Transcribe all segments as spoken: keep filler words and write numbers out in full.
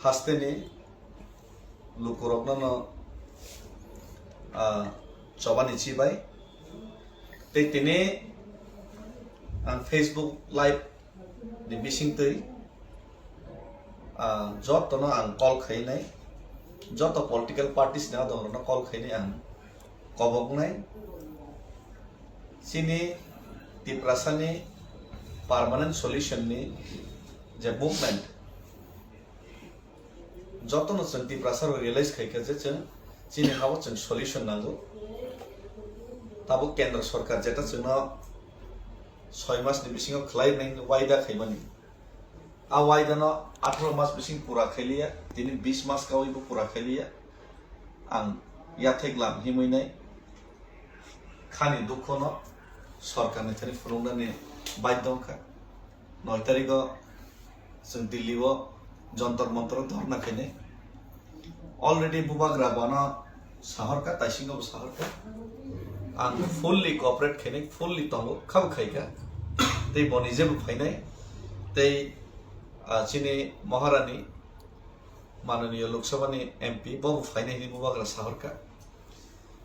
Hasteni lukurokno no, ah, chobani chibai. Tei tini ang Facebook Live ni bisingtwi, ah, jotono ang call khainai, joto political parties ni adongrokno call khainai ang koboknai. Chini Tiprasani permanent solution ni je movement, jotono chwng Tiprasa rok realize khaikha je chwng chini hao chwng solution nango. Tabuk Kendra Sarkar jeta chwngno soi mas ni bisingo khlai nai waida khaimani. A waida no atharo mas bising pura khailiya, tini bis mas kawi bo pura khailiya. Ang yathek lam himwi nai khani dukho no sarkar ni thani phunuknani baidho wngkha. Noi tarikh o chwng Delhi o Jantar Mantar o dhorna khainai. Already bubagra bono sahorkha, taisingo bo sahorkha. Ang fully cooperate khainai, fully tongo, khabo khaikha. Tei boni jebo phainai. Tei, ah, chini Maharani, mananiya Lok Sabha ni M P, bo bo phainai hinwi bubagra sahorkha.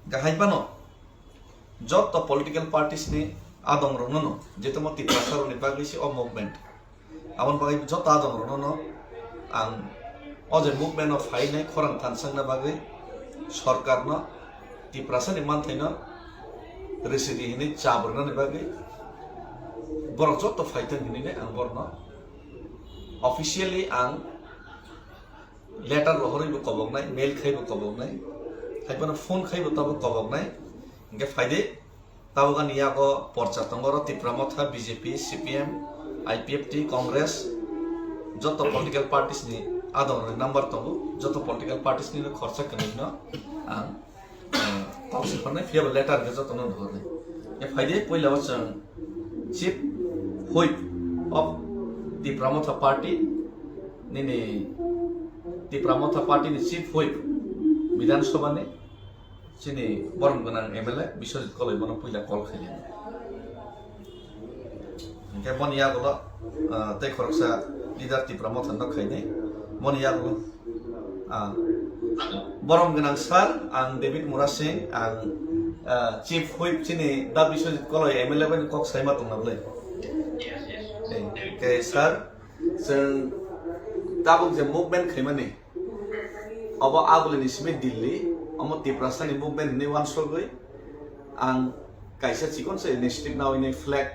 Gahai phano joto political parties ni adongrokno no, je tamo Tiprasa rokni bagwi se o movement. Aboni bagwi joto adongrokno no ang o je movement o phainai khorang thansakna bagwi sorkarno Tiprasa ni manthaino rwsidi hinwi chabrwnani bagwi borok joto phaithang hinwi ang borokno officially ang letter rohorwi bo koboknai, mail khai bo koboknai, hai phano phone khai bo tabo koboknai. Hinkhe phaidi, tabuk ani yago porcha tongo oro Tipra Motha, B J P, C P M, I P F T, Congress, joto political parties ni adongrokni number tongo, joto political parties ni khorsa kwnwi no ang, eh, kok se hwnwi phiya bo letter khe jotono no hwnwi. E phaidi puila o chwng Chief Whip of Tipra Motha Party nini Tipra Motha Party ni Chief Whip Bidhan Sabha ni chini borom gwnang M L A Biswajit Koloi bono puila call khaidi. Hinkhe boni yagulo, ah, tei khoroksa leader Tipra Motha no khainai. Boni yagulo, ah, borom gwnang sir, ang David Murasing, ang, ah, Chief Whip chini da Biswajit Koloi M L A bai kok saima tongna bwlai. Tei, tei sir, chwng tabuk je movement khaimani, obo agulini simi Delhi, omo Tiprasani movement hinwi wansugwi ang kaisa chikon se initiative nawi nai flag,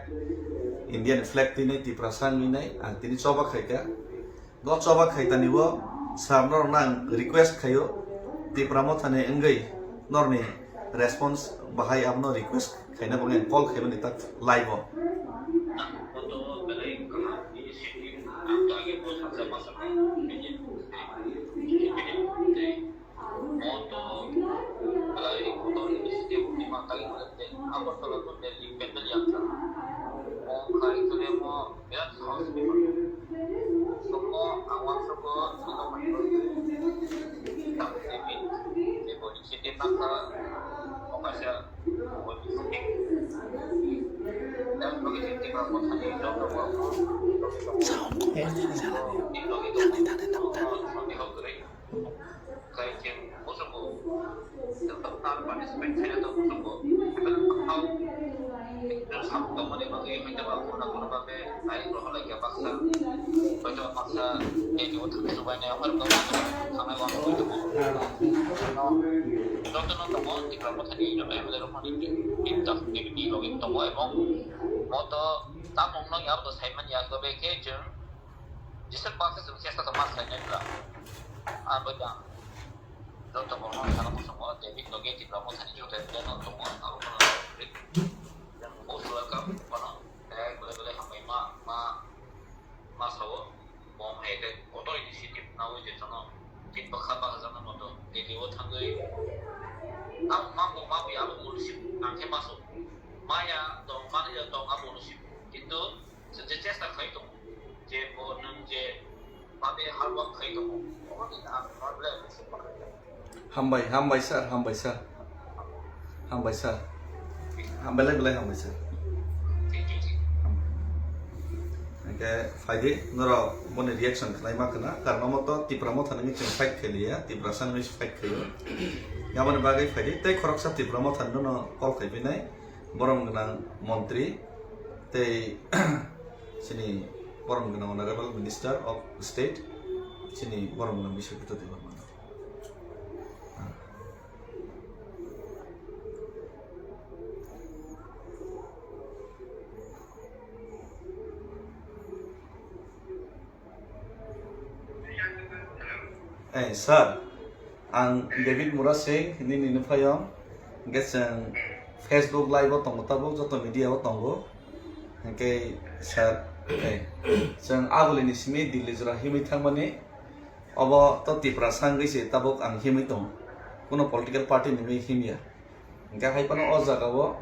Indian flag twi nai Tiprasa wngwi nai ang tini choba khaikha. Bo choba khaitani bo sir norokno ang request khaio, Tipra Mothani wngwi norni response bahai abono request khaina bagwi ang call khaimani tak live o. Moto, belai, kotor initiative ni ma tagi mo jate, Agartala to Delhi pendal yatra. Mo khai kule mo birat sahos ni ma. Somo ang wansuk o sino mai. Tam ni bin, ni bo initiative na kha, mo kaisa, mo initiative. Dan bagi Tipra Mothani joto bo. Sound ko. Ni logi to. Sound ni hok gre. Kaiching musugo, joto tar participate khaina to musugo, bel thao, sam tomoni bagwi hoito ba kono kono babe nai rohor lai khe baksa, hoito ba baksa, ei jo thang subai ne hor ko thangnai wang hoito. Joto no tongo Tipra Mothani joto M L A rok ni, ni, ni, ni logi tongo ebong moto tamung no yar ko saiman ya ko be khe jeng Jisuk baksa chwng chesta tongma sainai bwla. Ang bai ang joto borno sana muchungo David logi Tipra Mothani joto pleno tongo, abo kono most welcome kono. Belai belai hambai ma, ma, ma sao. Bom hai khe kotor initiative nawi je chano tin bakha bakha jana moto Delhi o thangwi. Ang ma bo ma bo abo mulu sip ang khe maso. Maya tong mani tong abo mulu sip. Kintu Chwng je chesta khai tongo, je bo nwng je babe hard work khai tongo, obo ni ang normal se. Hambai, hambai sir, hambai sir. Hambai sir. Hambai lai belai hambai sir. Thank you, thank you. Hambai. Thank Eh, phaidi, norok boni reaction khlai ma khna, karon omo to Tipra Motha ni meeting fight khai liya, Tiprasa ni fight khaio. Yaboni bagwi phaidi, tei khoroksa Tipra Motha ni nono call khai phinai, borom gwnang montri, tei chini borom gwnang Honorable Minister of State, chini borom gwnang Biswajit Debbarma. Eh, sir, ang David Murasing, nini nuphayong, hingke chwng Facebook live o tongo tabuk, joto media o tongo. Hingke sir, eh, chwng aboni simi Delhi jora himwi thangmani, obo to Tiprasa wngwi se tabuk ang himwi tongo, kuno political party ni wngwi himya. Hingke hai phano o jaga o,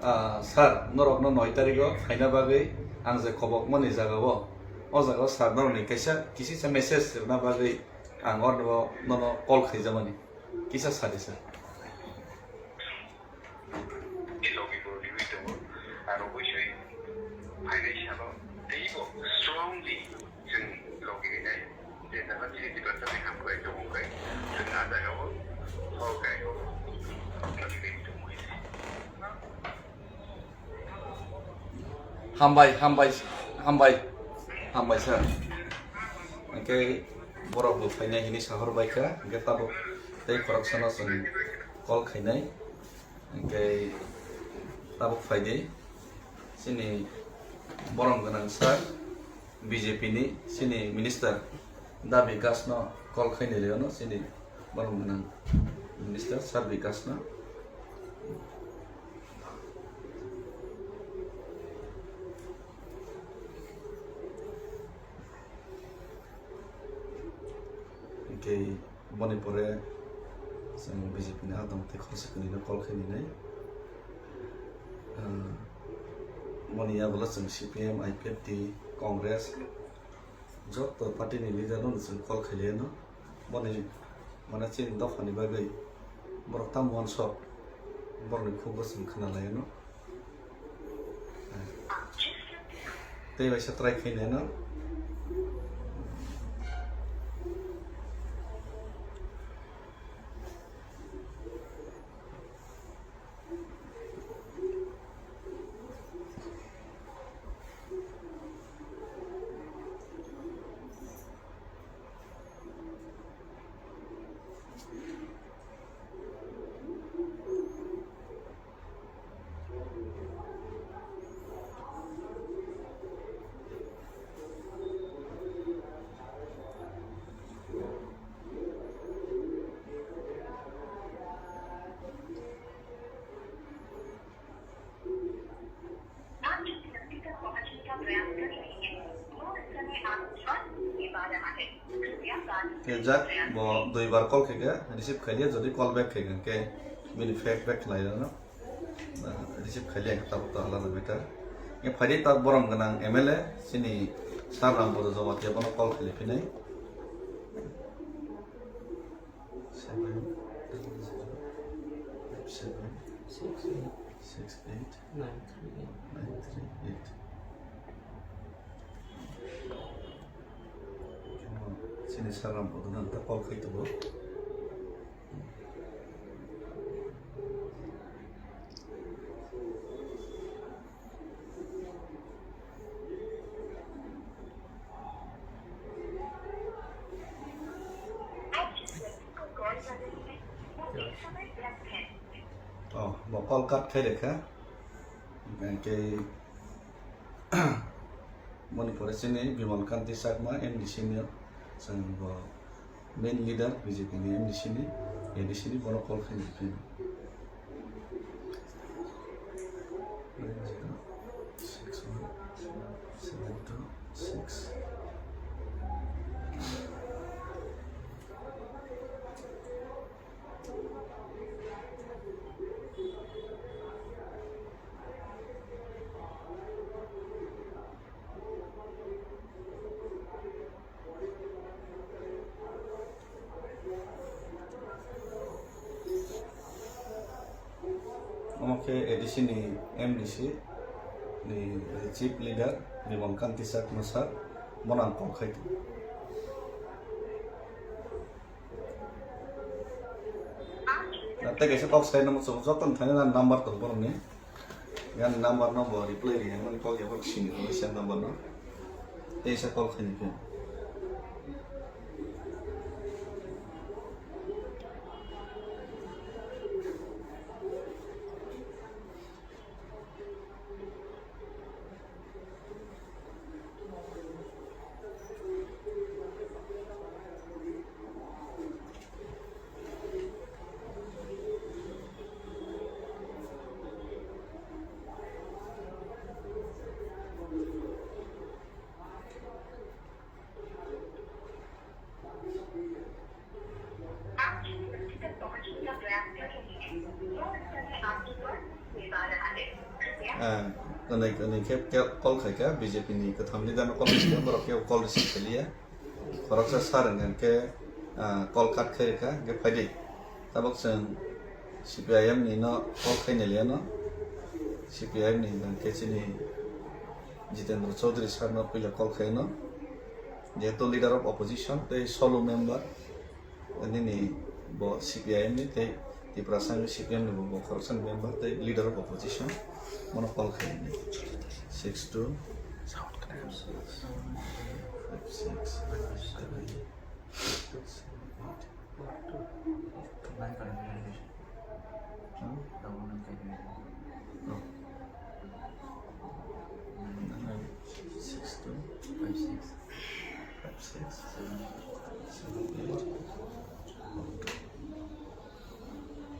ah, sir, norok no noi tarik o phaina bagwi ang je khobok mani jaga o, o jaga o sir norok ni kaisa kisisa message rwna bagwi ang o nono call khaijamani. Kisa sadi sir. Logi bo riwi tongo, aro bwswi phainai salo teibo strongly chwng logi rinai. Je jaga chini Tiprasa ni hamkrai tongmo khe chwng a jaga o hor kai o logi rinai tongmo hai se. Hambai, hambai, hambai, hambai sir. Hingke borok bo phainai hini sahor bai kha, hingke tabuk tei khoroksa no chwng call khainai. Hingke tabuk phaidi, chini borom gwnang sir, B J P ni chini minister, Da Bikash no call khainai le ono chini borom gwnang minister, Sir Bikash no. Hingke boni pore chwng B J P ni adong tei khoroksa kwnwi no call khe ninai. Ah, boni yagulo chwng C P M, I P F T, Congress, joto party ni leader no chwng call khailai no. Boni mane chini dopha ni bagwi borok tamo uansuk, borok ni khuk bo chwng khna lai no. Tei bai sa try khainai no. आप जिस व्यक्ति तक पहुंचने का प्रयास कर रहे हैं, वो इस समय आपके पास नहीं आ रहा है। कृपया बात Khe jak, bo dui bar call khe khe receive khailiya, jodi call back khe khe bini fake back khlai rwno. Ah, receive khailiya khe tabuk to alada matter. Khe phaidi ta borom gwnang M L A, chini Sir Rampada Jamatia bono call khailai phinai. Seven double zero five seven six eight six eight nine three eight. Chini Sir Rampada no ta call khai tongo. Oh, bo call cut khai rekha. Hingke boni pore chini Bimal Kanti Chakma, M D C ni, chwng bo main leader B J P ni M D C ni, A D C ni, bono call khai nai phino. Nine zero six one seven two six. Omo khe A D C ni M D C ni chief leader Ni bong kan tisa kuno sir, bono ang kok khai. Na tei kaisa kok sai nang muchung joto ni thani na number tong borok ni. Yan number no bo reply ri yang mani kok ya borok sini ko siya number no. Tei sa kok khai ni khe. Ah, kwnwi, kwnwi khe, khe call khaikha, B J P ni kwtham leader no call khaikha, borok khe call receive khailiya. Khoroksa sir hwnkha khe, ah, call cut khairikha, hwnkhe phaidi. Tabuk chwng C P I M ni no call khainaliya no, C P I M ni hwnkha khe chini Jitendra Chaudhary sir no puila call khaino, jehetu leader of opposition tei solo member, nini bo C P I M ni tei Tiprasa ni C P M ni bo, bo khoroksa ni member tei leader of opposition, bono call khaini. Six two, five six, seven, eight.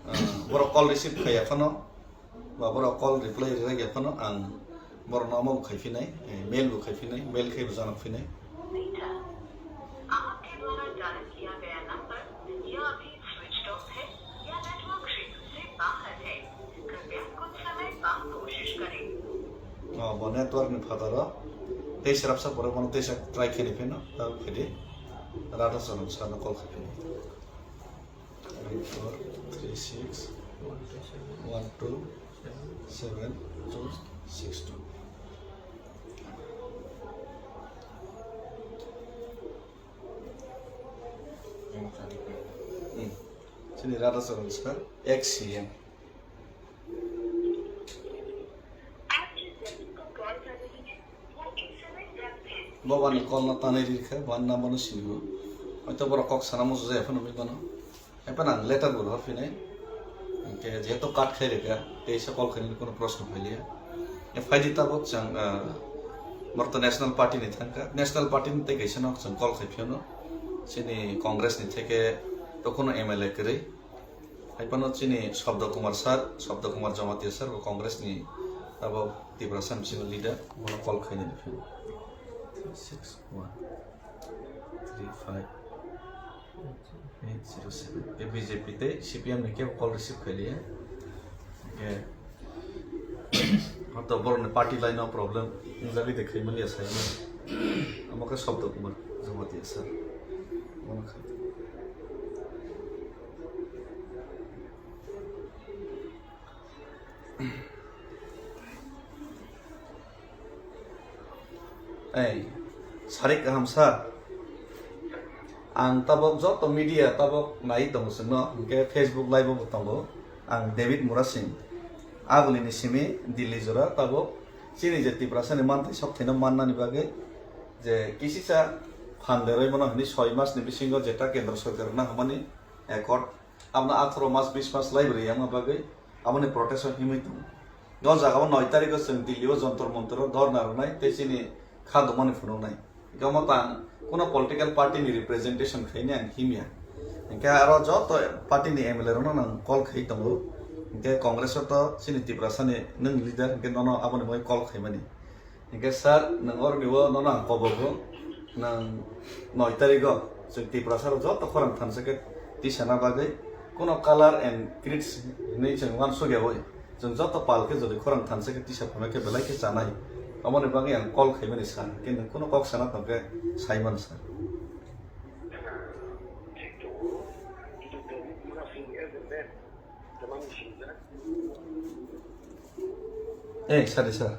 Ah, borok call receive khaiya phano, ba borok call reply rijak ya phano, ang borokno omo bo khai phinai, eh, mail bo khai phinai, mail khai bo janok phinai. आपके द्वारा डायल किया गया नंबर या अभी switch off है या नेटवर्क क्षेत्र से बाहर है। कृपया कुछ समय बाद कोशिश करें। Oh, bo network ni phataro tei serapsa pore bono teisa try khe ni pheno, ta phede rata chwng sana call khai pheno. Eight four three six one two seven two six two. Hmm. Chini rata chwng sir, ex C M. Bo bani call no tanwi rikha, bo ani number no sinigo. Hoito borok kok sana muchung jaya phano hinwi bono. Haphano ang letter bo rohor phinai. Hwnkhe jehetu cut khai rikha, teisa call khainani kono proshno phailiya. E phaidi tabuk chwng, ah, borok to National Party ni thangkha. National Party ni tei kaisa no chwng call khai phiyano. Chini Congress ni theke to kono M L A kwrwi. Hai phano chini Sabda Kumar sir, Sabda Kumar Jamatia sir, bo Congress ni abo Tiprasa ni bisingo leader, bono call khainani phano. Three six one three five eight zero seven. Khe B J P tei C P M ni kebo call receive khailiya. Khe hoto borokni party line o problem wngjagwi de khaimaliya saimano. Omo khe Sabda Kumar Jamatia sir. Bono khai. Ei, sarik kaham sir. Ang tabuk joto media tabuk nai tongo chwngno, hwnkhe Facebook live o bo tongo. Ang David Murasing. Agulini simi Delhi jora tabuk chini je Tiprasani manthai sok thaino mannani bagwi je kisisa phan deroi mano hwnwi soi masni bisingo jeta kendro sorkar rwna hwnmani accord. Abono atharo mas, bis mas library wngma bagwi aboni protest o himwi tongo. O jaga o noi tarikh o chwng Delhi o Jantar Mantar o dhorna rwnai tei chini kha dongmani phunuknai. Hwnkhe omo tang kuno political party ni representation khaini ang himya. Hwnkhe aro joto party ni M L A rokno nang call khai tongo. Hwnkhe Congress o to chini Tiprasa ni nwng leader, hwnkhe nono aboni bagwi call khaimani. Hingke sir, nwng oroni o nono ang kobogo, nwng noi tarigo chwng Tiprasa rok joto khorang thansa khe tisana bagwi kuno color and creeds hinwi chwng uansukya oi. Chwng joto pal khe jodi khorang thansa khe tisa phano khe belai khe chanai. Aboni bagwi ang call khaimani sir, hingke nwng kuno kok sana tong khe saimano sir. Eh, sir, sir.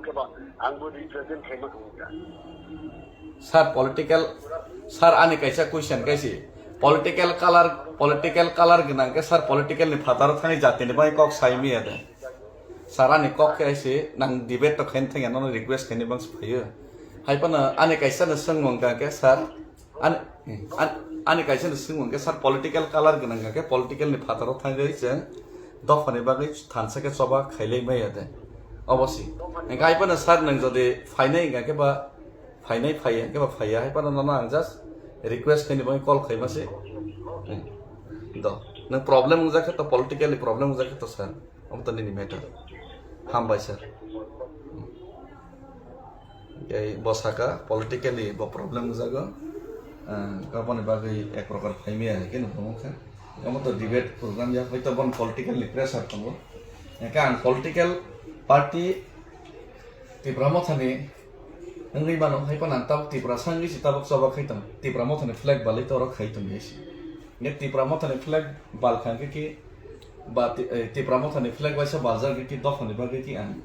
wngkhe ba ang bo represent khaima tongo da. Sir, political, sir, ani kaisa question kaisi. Political color, political color gwnang khe, sir, political ni phataro thani jati ni bai kok sai miya de. Sir, ani kok khe aisi, nang debate to khaini thangya, nono request khaini bangsi phaio. Hai phano ani kaisa no swngmung kha khe, sir, ani, ani, ani kaisa no swngmung khe, sir, political color gwnang kha khe, political ni phataro thangwi chwng dophani bagwi thansa khe choba khailai maya de. Obosi. Engkhe hai phano sir, nang jodi phainai hingkha khe ba phainai phaiya, khe ba phaiya, hai phano nono ang just request khaini bagwi call khaima se. Hmm. Do. Nang problem wngjak khe to, politically problem wngjak khe to sir. Omo to nini matter. Hambai sir. Hmm. Tei bo saka politically bo problem wngjago. Ah, aboni bagwi ek prokar phaimaya hai khe nukung kha. Omo to debate program ya, hoito bon political ni pressure tongo. Engkhe ang political party Tipra Mothani wngwi mano, hai phano ang tabuk Tiprasa wngwi se tabuk choba khai tong. Tipra Mothani flag balwi to oro khai tong hai se. Nge Tipra Mothani flag bal kha hwnkhe ki ba ti-, eh, Tipra Mothani flag waisa baljak hwnkhe ki dophani bagwi ki ang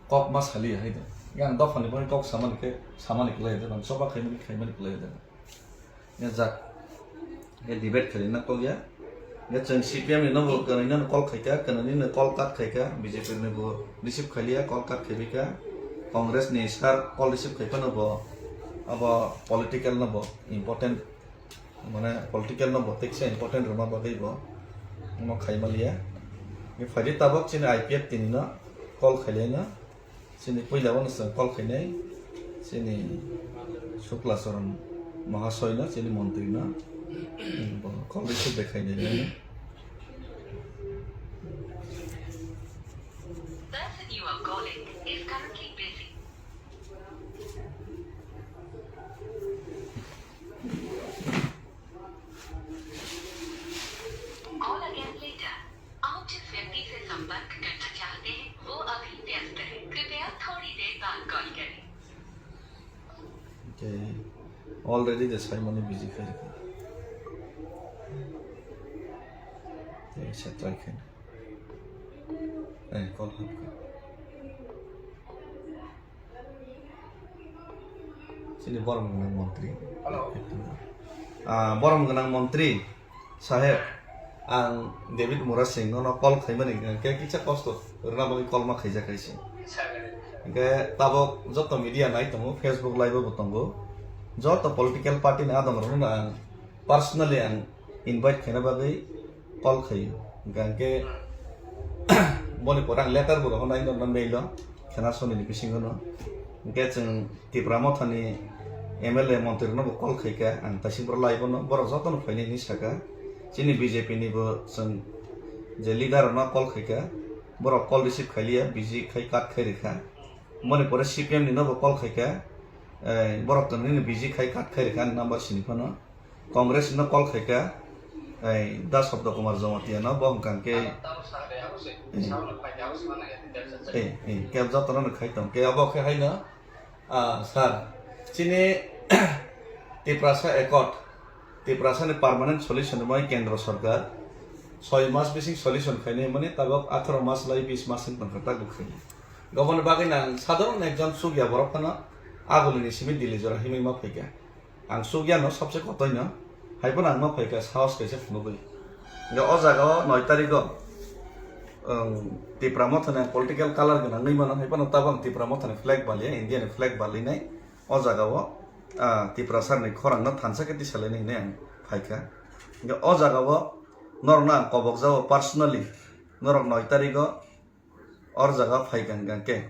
kok ma saliya hai do. Nge ang dophani bagwi kok samani khe samani kwlai de, bang choba khaimani khaimani kwlai de. Ya jak. Ya debate khali na kok ya. Ya chwng C P M ni no bo kwnwi no call khai kha, kwnwi no call cut khai kha, B J P ni bo receive khai liya, call cut khai kha. Congress ni sir call receive khai phano bo abo political no bo important, mane political no bo teksa important rwma bagwi bo no khai ma liya. Ni phaidi tabok chini I P F tini no call khai liya no. Chini puila o chwng call khainai chini Shukla Charan Mahasoy no, chini montri no, bo call receive bai khainai nai. Person you are calling is currently busy. Call again later. आप जिस व्यक्ति से संपर्क करना चाहते हैं, वो अभी व्यस्त है। कृपया थोड़ी देर बाद कॉल करें। Okay. Already the Simon busy khai. Okay, sa try khaina. Eh, call hapkha. Chini borom gwnang montri. Hello. Ah, borom gwnang montri saheb, ang David Murasing nono call khaimani hwnkhe kisa kosto rwna bagwi call ma khaijak hai se. Hwnkhe tabok joto media nai tongo, Facebook live bo tongo, joto political party ni adong rokno ang personally ang invite khaina bagwi call khaio. Hwnkhe boni pore ang letter bo rohornai normal mail o, khena soni ni bisingo no. Hwnkhe chwng Tipra Mothani M L A montri rokno bo call khaikha, ang taising boro live o no, borok jotono phainai hinwi sakha. Chini B J P ni bo chwng je leader rokno call khaikha, borok call receive khailiya, busy khai cut khai rikha. Boni pore C P M ni no bo call khaikha, eh, borok to nini busy khai cut khai rikha ani number sini phano. Congress no call khaikha, eh, Da Sabda Kumar Jamatia no, bo hwnkha khe, eh, eh, eh, kebo jotono no khai tong khe abo khe haino, ah, sir, chini Tiprasa Accord, Tiprasa ni permanent solution rwmani Kendra Sarkar soi mas bising solution khainai hwnmani tabok atharo mas lai bis mas wng tongkha tabuk khainai. Goboni bagwi nang sadharon ekjon chukya borok phano agulini simi Delhi jora himwi ma phaikha. Ang chukya no sabse kotoi no, hai phano ang ma phaikha sahos kaisa phunugwi. Hwnkhe o jaga o noi tarikh o, um, Tipra Mothani ang political color gwnangwi mano, hai phano tabok ang Tipra Mothani flag baliya, India ni flag balinai o jaga o, ah, Tiprasa ni khorang no thansa khe tisalainai hinwi ang phaikha. Hwnkhe o jaga o Norokno ang kobok jao personally, norok noi tarigo or jaga phai kang kang khe.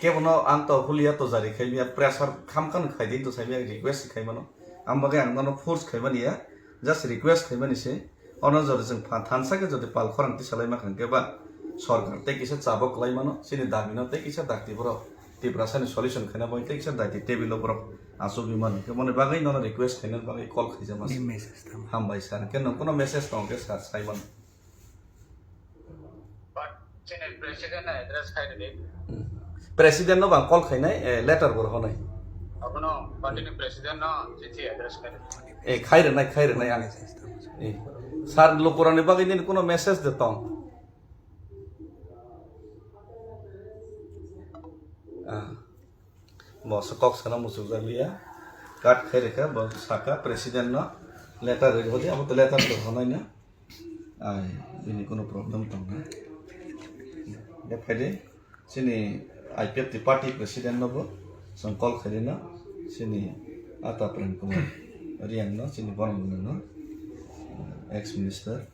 Kebono ang to hulia to jari khai miya, pressure kham khan khai din to sai miya, request khai mano. Ang bagwi ang nono force khai mani ya, just request khai mani se. Ono jodi chwng pha-, thansa khe jodi pal khorang tisa lai ma khan khe ba sorkar tei kisa chabo kwlai mano, chini dabi no tei kisa dakti borok Tiprasa ni solution khaina bagwi tei kisa daiti table o borok achugwi mano. Khe moni bagwi nono request khaina bagwi call khaijak masa. Hambai sir, khe nwng kono message tong khe sir sai mano. But chini president na address khai rwdi. Hmm. President no bang call khainai, eh, letter bo rohonai. Abono party ni president no chithi address khai rwdi. Eh, khai rwnai, khai rwnai ang. Eh, sir, lukurokni bagwi nini kono message de tong? Ah. Bo se kok sana muchuk jak liya. Cut khai rwkha, bo saka president no letter rwdi, abo to letter to honai na. Ai, bini kono problem tong na. Ya phaidi, chini I P F T party president no bo chwng call khai rwna, chini Ata Prem Kumar Reang no, chini borok no, ex minister.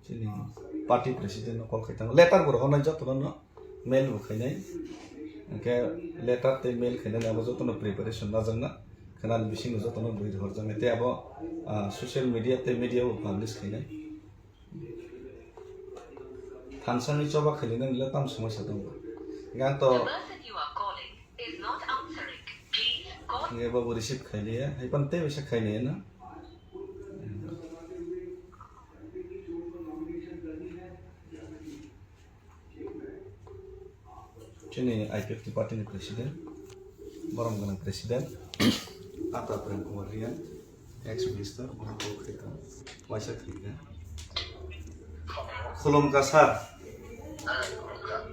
Chini party president no call khai tongo, letter bo rohornai jotono no. Mail bo khainai, hwnkhe letter tei mail khainani abo jotono preparation lajakna, khwnani bisingo jotono bui rohorjaknai tei abo, ah, social media tei media o publish khainai. Thansani choba khainani le tam somoi sa tongo. Hwnkhe ang to The person you are calling is not answering. Please call. Hwnkhe bobo receive khailiya, hai phano tei bisa khailiya na. Chini I P F T party ni president, borom gwnang president, Ata Prem Kumar Reang, ex minister, borom kok khaita, waisa khaika. Khulumkha sir,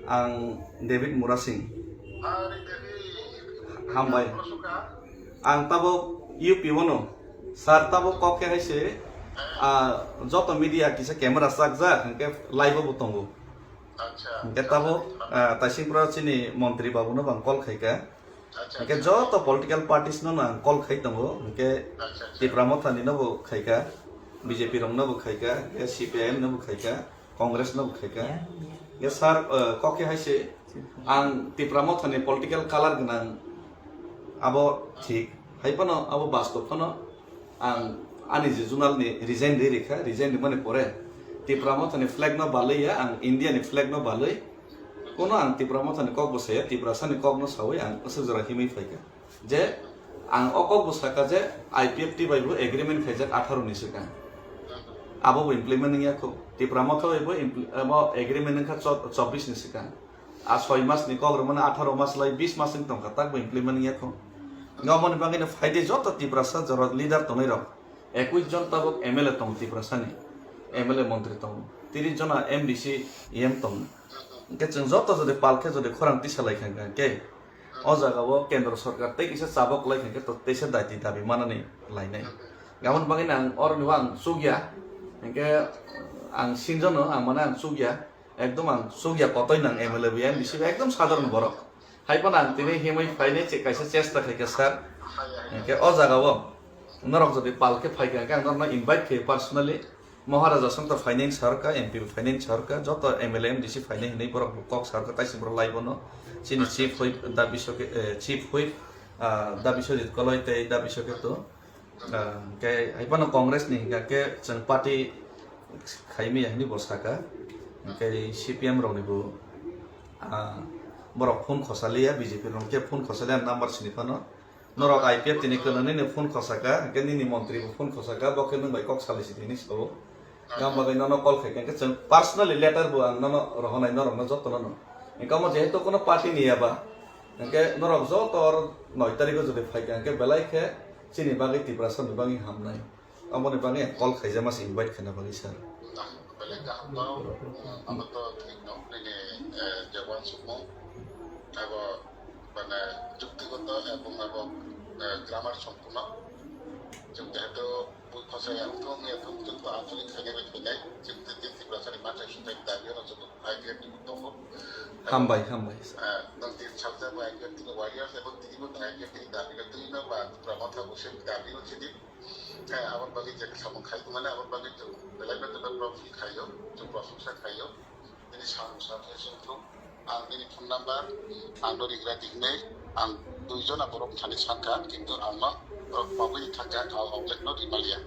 ang David Murasing. Hambai. Ang tabuk U P o no, sir tabuk kok khe hai se, ah, joto media kisa camera chakjak, hwnkhe live o bo tongo. Hwnkhe tabuk, ah, Taisingpura chini montri babu no bo ang call khaika. Hwnkhe joto political parties no ang call khai tongo. Hwnkhe Tipra Motha ni no bo khaika, B J P rok no bo khaika, hwnkhe C P I M no bo khaika, Congress no bo khaika. Hwnkhe sir, ah, kok khe hai se ang Tipra Motha ni political color gwnang abo thik, hai phano abo bastob phano. Ang ani je junal ni resign ri rikha, resign rimani pore Tipra Motha ni flag no balwi ya, ang India ni flag no balwi, kono ang Tipra Motha ni kok bo saya, Tiprasa ni kok no sawi ang aswk jora himwi phaikha je ang o kok bo saka je I P F T bai bo agreement khaijak atharo ni swkang, abo bo implement wngya kho. Tipra Motha bai bo impl-, abo agreement wngkha chobbish ni swkang. A soi mas ni kok rwmani atharo mas lai bis mas wng tongkha, tak bo implement wngya kho. Aboni bagwi no phaidi joto Tiprasa jora leader tongnai rok, ekwis jon tabuk M L A tongo Tiprasa ni, M L A montri tongo, tris jona M D C, E M tongo. Hwnkhe chwng joto jodi pal khe jodi khorang tisa lai kha hwnkhe o jaga o kendro sorkar tei kisa chabok lai kha hwnkhe to teisa daiti dabi manani lainai. Aboni bagwi no ang oro ni ang chukya, hwnkhe ang sinjono ang mane ang chukya. Ekdom ang chukya kotoi nang M L A bo M D C bo ekdom sadharon borok. Hai phano ang tini himwi phainai che-, kaisa chesta khaikha sir. Hwnkhe o jaga o norok jodi pal khe phaikha hwnkhe ang norokno invite khe personally. Maharaja songta phainai wng sarokha, M P bo phainai wng sarokha, joto M L A M D C phainai hinwi borok bo kok sarokha, taising borok lai bono. Chini chief whip da Biswake-, eh, chief whip, ah, da Biswajit Koloi tei da Biswaketu. Ah, hwnkhe hai phano Congress ni hwnkha khe chwng party khaimaya hinwi bo saka. Hwnkhe C P M rokni bo, ah, borok phone khosaliya, B J P rokni khe phone khosaliya number sini phano. Norok I P F T ni kwlwng nini phone khosaka, hwnkhe nini montri bo phone khosaka, bo khe nwng bai kok salai sidi hinwi sao. Gam bagwi nono call khaikha, hwnkhe chwng personally letter bo ang nono rohonai norokno jotono no. Hwnkhe omo jehetu kono party ni ya ba, hwnkhe norok joto oro noi tarikh o jodi phaikha, hwnkhe belai khe chini bagwi Tiprasa ni bagwi hamnai. Aboni bagwi ang call khaijama se invite khaina bagwi sir. Belai kaham no, abo to thik no, nini, eh, je uansukmung, abo, mane, juktigoto ebong abo eh, grammar sompurno. Chwng jehetu bui khosai ang thung ya thung, chwng to anchalik khainai bai khainai, chwng tei tei Tiprasani manthai swngthai dabi no chwng I P F T bo tongo. Hambai, hambai. Eh, nwng tin sajak bai I P F T ni warriors, ebong tini bo I P F T ni dabi no twi no ba Tipra Motha bo se dabi no chini. Eh, aboni bagwi je samung khai mane, aboni bagwi chwng belai no belai proshonsa khaio, chwng proshonsa khaio. Bini samung sakhe chwng thung. Ang bini phone number, ang no rigra di hinwi, ang duijon borok thani sankha, kintu ang no borok pabui thangkha, ang outlet no rimaliya.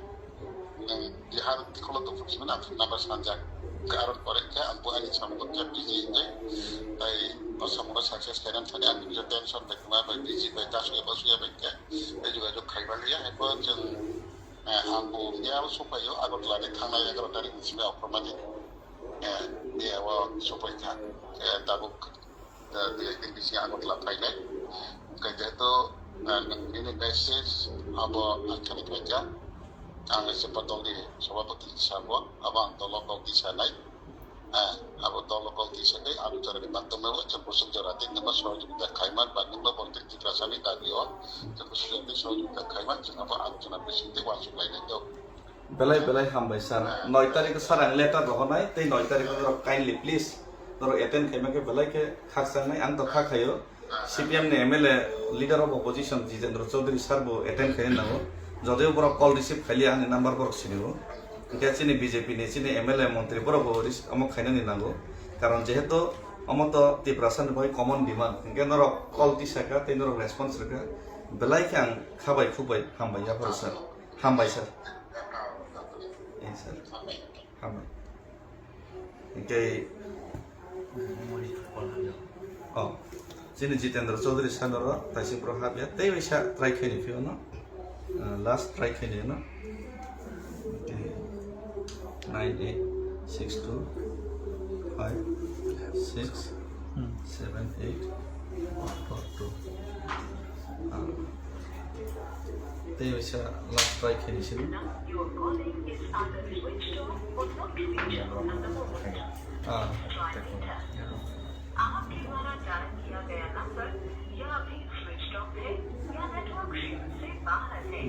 Nwng Bihar dikholo tongphuru himwi ang phone number sanjak. Karon pore khe ang bo ani samung khe busy hinwi, tai o samung success khainani thani ang nijor tension bai kwma bai busy bai ta suya ba suya bai khe. Tei jogajog khaimaliya, haikhe chwng, eh, ang bo miyao sokphaio, Agartala ni thangnai egaroh tarik ni simi October ni, eh, miyao sokphaikha, eh, tabuk, eh, dui ek din bisingo Agartala phainai. Hwnkhe jehetu, eh, nwng nini message abo ang thani phaikha, ang S F dol ni sabhapati hisabo, abo ang dolo kok di sanai. Ah, abo dolo kok tisa tei abo jora ni maktwmai o chwng kusuk jora tei nwngno sohojogita khaiman ba nwngno borok tei Tiprasani dabi o chwng kusuk jora tei sohojogita khaiman chwng abo alochona bising tei uansuk lainai do. Belai belai hambai sir. Noi tarikh o sir ang letter rohornai tei noi tarikh o norok kindly please norok attend khaima khe belai khe khakchang nai, ang to kha khaio. C P M ni M L A, Leader of Opposition Jitendra Chaudhary sir bo attend khaina nango. Jodiyo borok call receive khailiya, ani number borok sinio. Hwnkhe chini B J P ni chini M L A montri borok bo ris-, omo khainani nango. Karon jehetu omo to Tiprasa ni bagwi common demand. Hwnkhe norok call tisakha tei norok response rwkha. Belai khe ang kha bai khuk bai hambai yapharo sir. Hambai sir. Eh, sir. Hambai. Hwnkhe, oh, chini Jitendra Chaudhary sanoro taisik borok hapya, tei waisa try khaini phiyano, ah, last try khaini no. Hwnkhe, nine eight six two five six seven eight four two. Ah. Tei waisa last try khaini sini. Ah.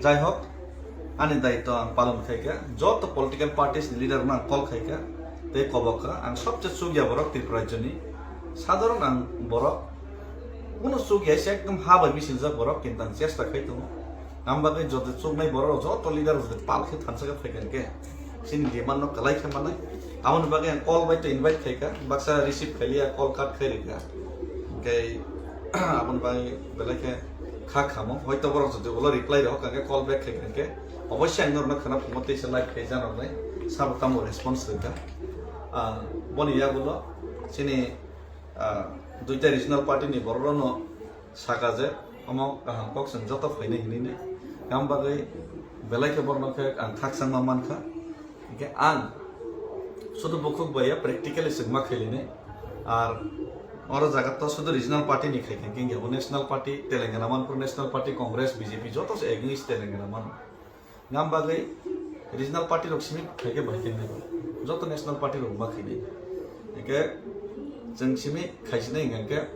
Jai hok, ani daitw ang palon khaikha, joto political parties ni leader no ang call khaikha, tei kobok kha, ang sobse chukya borok Tripura rajyo ni, sadharon ang borok, kunu chukya se ekdom ha bai misingjak borok, kintu ang chesta khai tongo. Ang bagwi joto chuknai borok rok joto leader rok joto pal khe thansa khe phaikha hwnkhe chini demand no kwlai khe manai. Aboni bagwi ang call bai to invite khaikha, baksa receive khailiya, call cut khai rikha. Hwnkhe aboni bagwi belai khe kha khamo, hoito borok jodi ulo reply rok hwnkhe call back khaikha hwnkhe oboisya ang norokno khna phungo teisa live khai janoknai sabo tamo response rikha. Ah, boni yagulo chini, ah, duita regional party ni borok rokno saka je omo kaham kok chwng joto phainai hinwi nai. Ang bagwi belai khe borokno khe ang khakchangma mankha. Hwnkhe ang sudu bukhuk bai ya practically chwngma khailinai. Ar oro jaga to sudu regional party ni khaikha, hwnkhe bo national party, Telangana Manipur National Party, Congress, B J P joto se against Telangana mano. Ngam bagwi regional party rok simi khaikhe bai khe nai. Joto national party rok ma khainai. Hwnkhe chwng simi khaisinai hwnkhe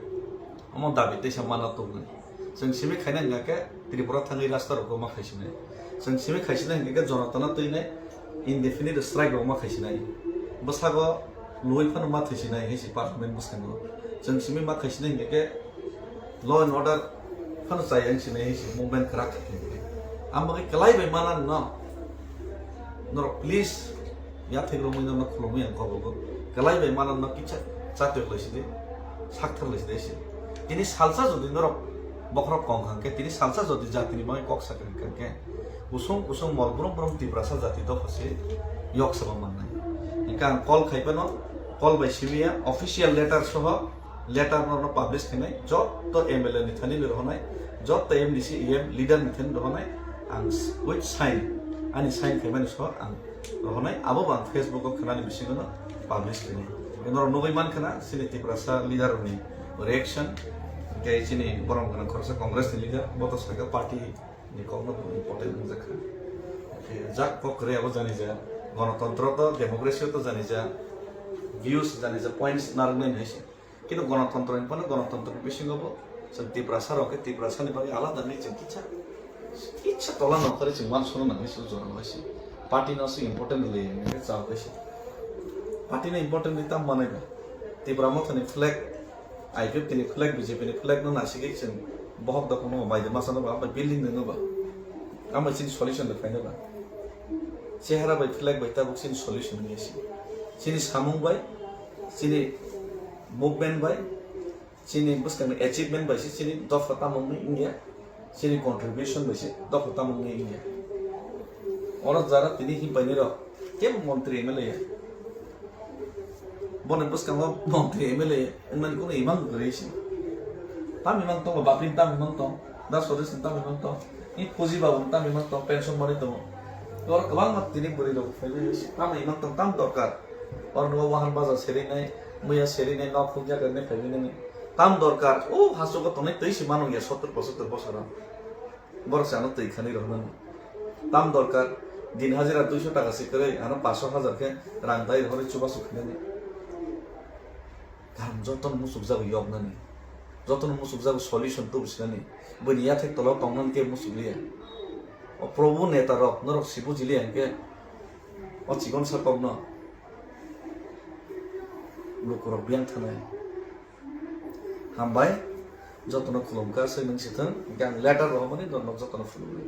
omo dabi teisa mana tongnai. Chwng simi khaina hwnkhe Tripura thangwi rasta rok ma khaisinai. Chwng simi khaisinai hwnkhe Jonatana twinai indefinite strike rok ma khaisinai. Bwsago lwi phano ma thwisinai hai si parliament bwskango. Chwng simi ma khaisinai hwnkhe law and order phano chaya wngsinai hai si movement kwrak khe. Ang bagwi kwlai bai mana no. Norok please, yathek romwi norok khulumwi ang kobogo. Kwlai bai mana no kisa chatwk lai sidi, sakthar lai sidi si. Tini salsa jodi norok bokhorok kong kha khe, tini salsa jodi jatini bagwi kok sakha kha khe, kusung kusung mol brum brum Tiprasa jati dopha se yok sabo mannai. Hwnkhe ang call khai phano, call bai simi ya, official letter soho, letter no publish khainai, joto M L A ni thani ni rohonai, joto M D C, E M leader ni thani rohonai, ang s-, with sign, ani sign khaimani so ang rohonai, abo bo ang Facebook o khwnani bisingo no publish khainai. Norok nugwi man khna, chini Tiprasa leader ni reaction, tei chini borom gwnang khoroksa Congress ni leader, bo to sakha party ni kok no important wngjakha. Jak kok kwrwi abo jani ja, gonotontro to, democracy o to jani ja, views jani ja, points narwknai hai se. Kintu gonotontro ni phano gonotontro ni bisingo bo chwng Tiprasa rok khe Tiprasa ni bagwi alada ni chwng kisa Kitsa tola nongkhorwi chwng uansukna nangwi se jora bai se. Party no se important le nangwi chao bai se. Party no important le tam manai ba. Tipra Motha ni flag, I P F T ni flag, B J P ni flag no nasigwi chwng bohok dokhok no bai de masa no ba, bai building no ba. Amo chini solution de phaino ba. Chehara bai flag bai tabuk chini solution ni se. Chini samung bai, chini movement bai, chini bwskangni achievement bai se chini dopha tamo wngwi wngya, chini contribution bai se dopha tamo wngwi wngya. Oro jara tini himpai nirok kebo montri M L A ya. Boni bwskango montri M L A wngnani kuno imang kwrwi se. Tam imang tongo, bapin tam imang tong, da sodesni tam imang tong, i puji babuni tam imang tong, pension manwi tongo. Oro kwbangma tini bwrwi rok phaiwi se tam imang tong, tam dorkar. Oro nukgo wahan baja serinai, muya serinai, nok phunukya kwrwinai phaiwi nani. Tam dorkar, o hachugo tongnai twi se manung ya sottor pochottor bosoro. Borok se ano twi khani rohornani. Tam dorkar, din hajira duiso taka se kwrwi, ano paso hajar khe rang dai rohorwi chubachu khainani. Karon jotono muchukjago yoknani. Jotono muchukjago solution tubu sinani. Buini yathek tolo tongnani khe muchukliya. O Probhu neta rok, norok si bujiliya hinkhe o chikon sa kokno lukurok biyang thanai. Hambai, jotono khulumkha, swimung sithwng, hinkhe ang letter rohormani norok jotono phunuknai.